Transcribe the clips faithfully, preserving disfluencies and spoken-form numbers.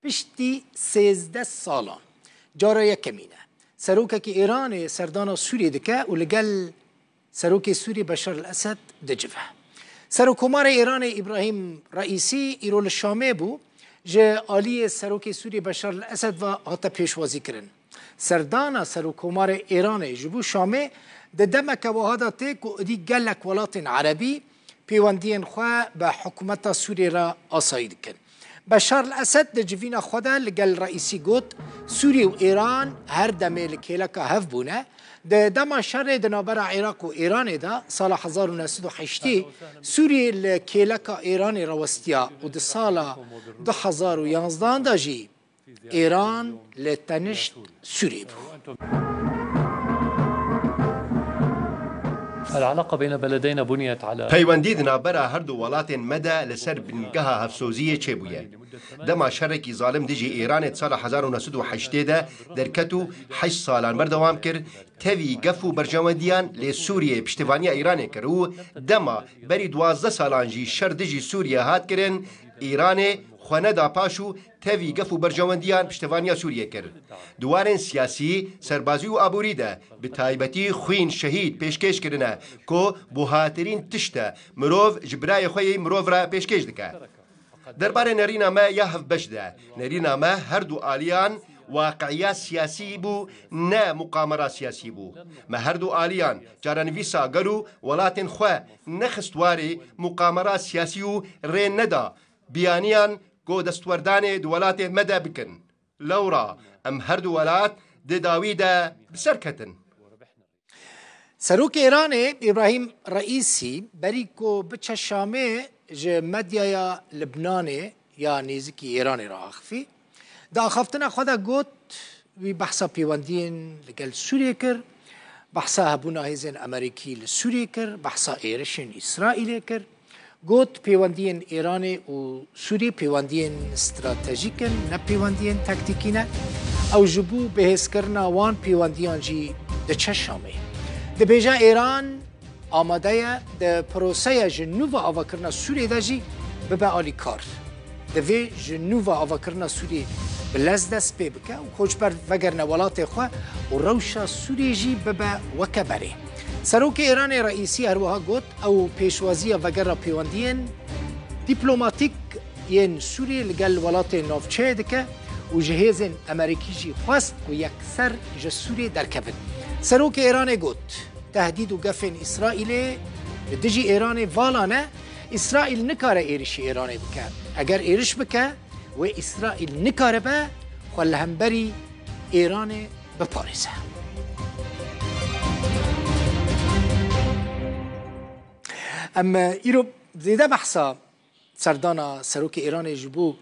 Piştî sêzdeh salan cara yekemîn e serokekî Îranê serdana Sûriyê dike û li gel serokê Sûriyê Beşar el Esed dicive. Serokkomarê Îranê Îbrahîm Reîsî îro li Şamê bû, ji aliyê serokê Sûriyê Beşar el Esed ve hate pêşwazîkirin. Serdana serokkomarê Îranê ji bo Şamê di demeke wiha de tê ku êdî gelek welatên erebî pêwendiyên xwe bi hikûmeta Sûriyê re asayî dikin. Beşar el Esed di civîna xwe de li gel Reîsî got, Sûrî û Îran her demê li kêleka hev bûne. Di dema şerê di navbera Iraq û Îranê de sala hezar û neh sed û heştê, Sûrî li kêleka Îranê re westiya û di sala du hezar û yanzdehan de jî Îran li tenişt Sûrî bû. العلاقة بين بلدينا بنيت على Peywendî di navbera her du welatên me de li ser bingeha hevsoziyê çêbûye. Dema şerekî zalim dijî Îranê di sala hezar û neh sed û heştê de derket û heşt salan berdewam kir, tevî gef û berjewendiyan li Sûriyê piştevaniya Îranê kir û dema berî duwazdeh salan jî şer dijî Sûriyê hat kirin, Îranê xwe neda paş û tevî gef û berjewendiyan piştevaniya Sûriyê kir. Di warên siyasî, serbazî û aborî de bi taybetî xwîn şehîd pêşkêş kirine ku buhatirîn tişt e mirov ji birayê xwe yê mirov re pêşkêş dike. Derbarê nerîna me ya hevbeş de, nerîna me her du aliyan waqiya siyasî bû, ne muqamera siyasî bû. Me her du aliyan çarenivîsa gel û welatên xwe nexist warê muqamera siyasî û rê neda biyaniyan ku destwerdanê di welatê me de bikin. Lewra em her du welat di dawî de bi ser ketin. Serokê Îranê Îbrahîm Reîsî berî ku biçe Şamê ji medyaya Libnanê ya nêzikî Îranê re axifî. Di axaftina xwe de got, wî behsa pêwendiyên li gel Sûriyê kir, behsa hebûna hêzên Amerîkî li Sûriyê kir, behsa êrişên Îsraîlê kir. Got, pêwendiyên Îranê û Sûriyê pêwendiyên stratejîk in, ne pêwendiyên taktîkî ne. Ew ji bo bihêzkirina wan pêwendiyan jî diçe Şamê. Dibêje Îran amade ye di proseya ji nû ve avakirina Sûriyê de jî bibe alîkar. Divê ji nû ve avakirina Sûriyê bi lez dest pê bike û koçber vegerine welatê xwe û rewşa Sûriyê jî bibe weke berê. Serokê Îranê Reîsî her wiha got, ew pêşwaziya vegera pêwendiyên dîplomatîk yên Sûriyê li gel welatên navçeyê dike û ji hêzên Amerîkî jî xwest ku yekser ji Sûriyê derkevin. Serokê Îranê got, tehdîd û gefên Îsraîlê li dijî Îranê vala ne, Îsraîl nikare êrişî Îranê bike. Eger êriş bike, wê Îsraîl nikaribe xwe li hemberî Îranê biparêze. Em îro zêde behsa serdana serokê Îranê ji bo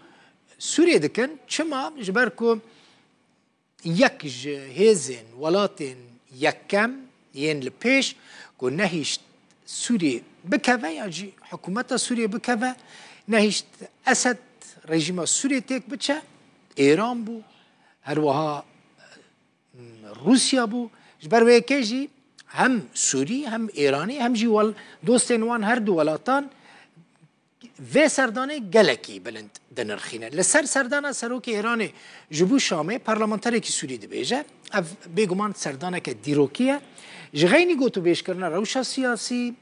Sûriyê dikin. Çima? Ji ber ku yek ji hêzên welatên yekem yên li pêş ku nehişt Sûriyê bikeve yan jî hikûmeta Sûriyê bikeve, nehişt Esed rejîma Sûriyê têk biçe, Îran bû, her wiha Rûsya bû. Ji ber wê yekê jî hem Sûrî, hem Îranî, hem jî wel-, dostên wan her du welatan vê serdanê gelekî bilind dinirxîne. Li ser serdana serokê Îranê ji bo Şamê parlamenterekî Sûrî dibêje, ev bêguman serdaneke dîrokî ye. Ji xeynî gotûbêjkirina rewşa siyasî,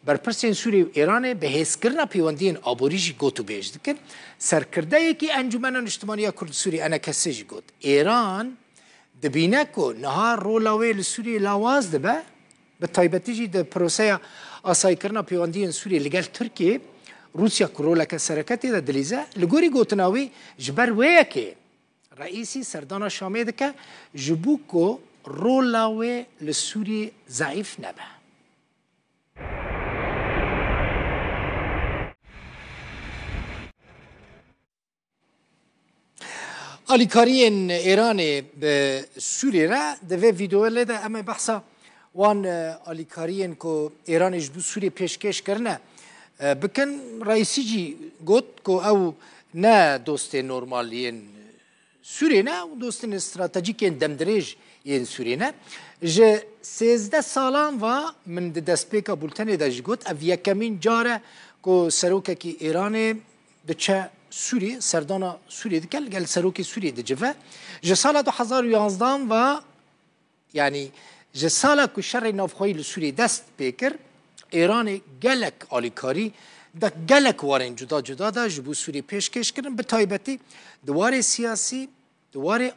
berpirsên Sûrî û Îranê bi hêzkirina pêwendiyên aborî jî gotûbêj dikin. Serkirdeyekî Encûmena Niştimaniya Kurd Sûrî, E N K S, jî got, Îran dibîne ku niha rola wê li Sûriyê lawaz dibe, bi taybetî jî di proseya asayîkirina pêwendiyên Sûriyê li gel Tirkiyê, Rûsya ku roleke sereke tê de dilîze, li gorî gotina wî ji ber wê yekê Reîsî serdana Şamê dike, ji bo ku rola wê li Sûriyê zeîf nebe. Alîkariyên Îranê bi Sûriyê re, di vê vîdeoyê de em ê behsa wan, e, alîkariyên ku Îranê ji bo Sûriyê pêşkêş kirine, e, bikin. Reîsî jî got ku ew ne dostê normal yên Sûriyê ne û dostên stratejîk yên demdirêj yên Sûriyê ne. Ji sêzdeh salan ve, min di destpêka bultenê de jî got, ev yekemîn car e ku serokekî Îranê diçe Sûriyê, serdana Sûriyê dike, li gel serokê Sûriyê dicive. Ji sala du hezar û yanzdehan ve, yanî ji sala ku şerê navxweyî li Sûriyê dest pê kir, Êranê gelek alîkarî de gelek warên cuda cuda de ji bo Sûriyê pêşkêş kirin, bi taybetî di warê siyasî, di warê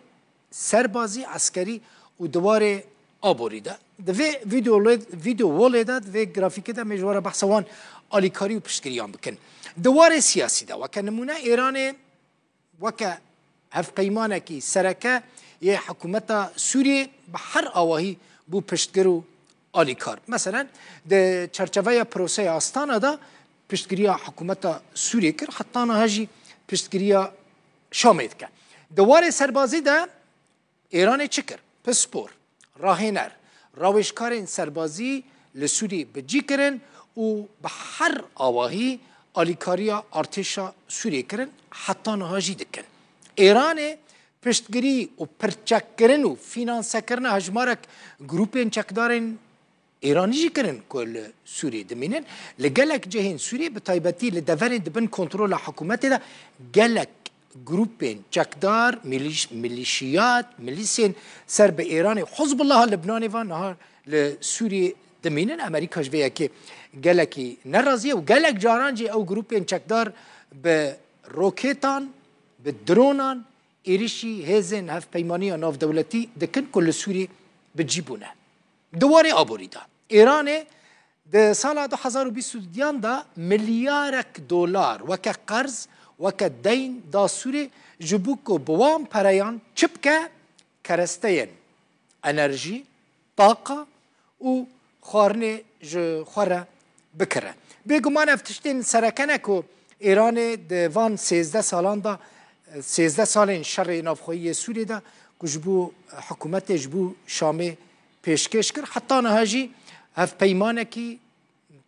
serbazî, eskerî û di warê aborî de. Di vê vîdeo lê-, vîdeo wolê de, di vê grafîkê de em ê ji we re behsa wan alîkarî û piştgiriyan bikin. Di warê siyasî de, weke nimûne, Êranê weke hevpeymanekî sereke yê hikûmeta Sûriyê bi her awahî bû piştgir û alîkar. Meselen, di çerçeveya proseya Astana de piştgiriya hikûmeta Sûriyê kir, heta niha jî piştgiriya Şamê dike. Di warê serbazî de Êranê çi kir? Pispor, rahêner, rawêjkarên serbazî li Sûriyê bi cî kirin û bi her awahî alîkariya artêşa Sûriyê kirin, heta niha jî dikin. Êranê piştgirî û pirçekkirin û fînansekirina hejmarek grûpên çekdarên Êranî jî kirin ku li Sûriyê dimînin. Li gelek cihên Sûriyê, bi taybetî li deverên di bin kontrola hikûmetê de, gelek grûpên çekdar, milîş-, milîşiyat, milîsên ser bi Êranê, Hizbullah a Libnanê ve niha li Sûriyê dimînin. Amerîka ji vê yekê gelekî nerazî ye û gelek caran jî ew grûpên çekdar bi roketan, bi dronan êrişî hêzên hevpeymaniya navdewletî dikin ku li Sûriyê bi cî bûne. Di warê aborî de, Êranê di sala du hezar û bîst û duyan de milyarek dolar weke qerz, weke deyn da Sûriyê, ji bo ku bi wan pereyan çi bike, keresteyên enerjî, taqa û xwarinê ji xwe re bikire. Bêguman ev tiştên sereke ne ku Êranê di van sêzdeh salan de, sêzdeh salên şerê navxweyî yê Sûriyê de ku ji bo hikûmetê, ji bo Şamê pêşkêş kir, heta niha jî hevpeymanekî,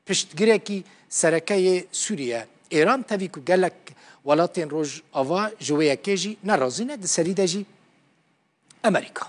piştgirekî sereke yê Sûriyê ye. Êran tevî ku gelek welatên Rojava ji wê yekê jî nerazî ne, di serî de jî Amerîka.